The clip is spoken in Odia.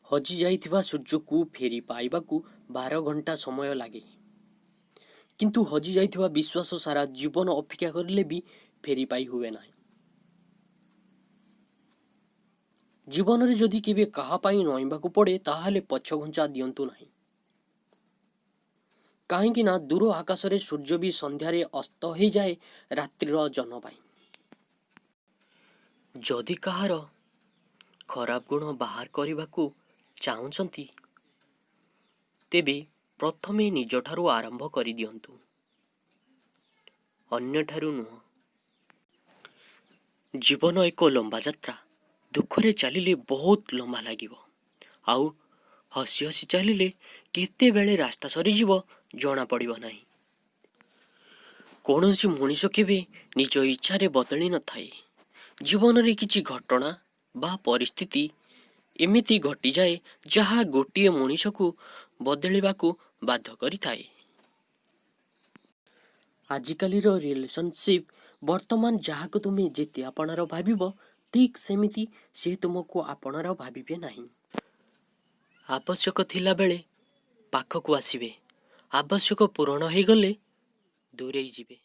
ହଜିଯାଇଥିବା ସୂର୍ଯ୍ୟକୁ ଫେରି ପାଇବାକୁ 12 ଘଣ୍ଟା ସମୟ ଲାଗେ, କିନ୍ତୁ ହଜିଯାଇଥିବା ବିଶ୍ୱାସ ସାରା ଜୀବନ ଅପେକ୍ଷା କରିଲେ ବି ଫେରି ପାଇ ହୁଏ ନାହିଁ। ଜୀବନରେ ଯଦି କେବେ କାହା ପାଇଁ ନଇଁବାକୁ ପଡ଼େ, ତାହେଲେ ପଛଘୁଞ୍ଚା ଦିଅନ୍ତୁ ନାହିଁ। କାହିଁକି ନା ଦୂର ଆକାଶରେ ସୂର୍ଯ୍ୟ ବି ସନ୍ଧ୍ୟାରେ ଅସ୍ତ ହୋଇଯାଏ ରାତ୍ରିର ଜହ୍ନ ପାଇଁ। ଯଦି କାହାର ଖରାପ ଗୁଣ ବାହାର କରିବାକୁ ଚାହୁଁଛନ୍ତି, ତେବେ ପ୍ରଥମେ ନିଜଠାରୁ ଆରମ୍ଭ କରିଦିଅନ୍ତୁ, ଅନ୍ୟଠାରୁ ନୁହେଁ। ଜୀବନ ଏକ ଲମ୍ବା ଯାତ୍ରା। ଦୁଃଖରେ ଚାଲିଲେ ବହୁତ ଲମ୍ବା ଲାଗିବ, ଆଉ ହସି ହସି ଚାଲିଲେ କେତେବେଳେ ରାସ୍ତା ସରିଯିବ, ଜଣାପଡ଼ିବ ନାହିଁ। କୌଣସି ମଣିଷ କେବେ ନିଜ ଇଚ୍ଛାରେ ବଦଳି ନଥାଏ। ଜୀବନରେ କିଛି ଘଟଣା ବା ପରିସ୍ଥିତି ଏମିତି ଘଟିଯାଏ, ଯାହା ଗୋଟିଏ ମଣିଷକୁ ବଦଳିବାକୁ ବାଧ୍ୟ କରିଥାଏ। ଆଜିକାଲିର ରିଲେସନସିପ୍ ବର୍ତ୍ତମାନ ଯାହାକୁ ତୁମେ ଯେତେ ଆପଣାର ଭାବିବ, ଠିକ୍ ସେମିତି ସେ ତୁମକୁ ଆପଣାର ଭାବିବେ ନାହିଁ। ଆବଶ୍ୟକ ଥିଲାବେଳେ ପାଖକୁ ଆସିବେ, ଆବଶ୍ୟକ ପୂରଣ ହୋଇଗଲେ ଦୂରେଇ ଯିବେ।